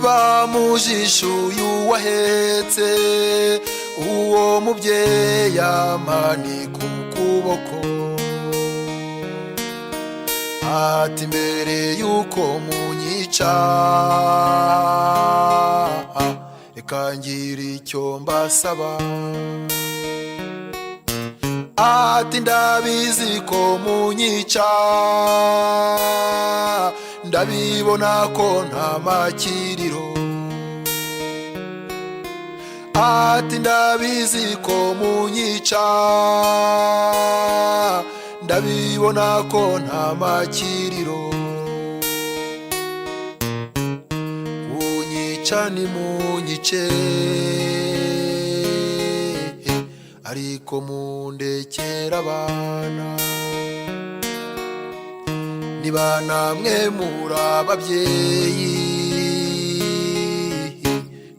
Reba mu jisho uyu wahetse uwo mubyeyi, amanika ukuboko, ati: "Mbere y'uko munyica, reka ngira icyo mbasaba." Ati: "Ndabizi ko munyica, ndabibona ko nta makiriro." Ati: "Ndabizi ko munyica, ndabibona ko nta makiriro. Kunyica ni munyice, ariko mundekera abana. Niba namwe muri ababyeyi,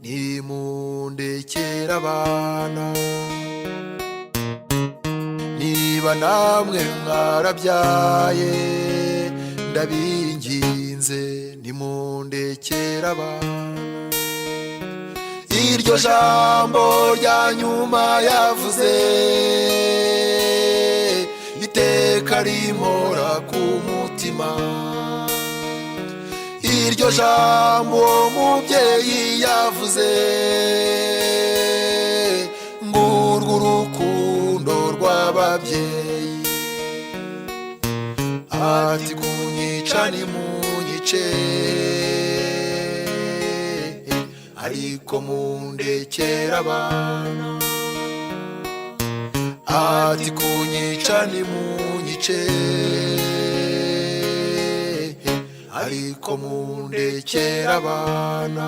nimundekera abana. Niba namwe mwarabyaye, ndabinginze, nimundekera abana." Iryo jambo rya nyuma yavuze, iteka rimpora ku mutima. Iryo jambo uwo mubyeyi yavuze, ngurwo urukundo rw'ababyeyi. Ati: "Kunyica nimunyice, ariko mundekera abana." Ati: "Kunyica nimunyice, ariko mundekera abana."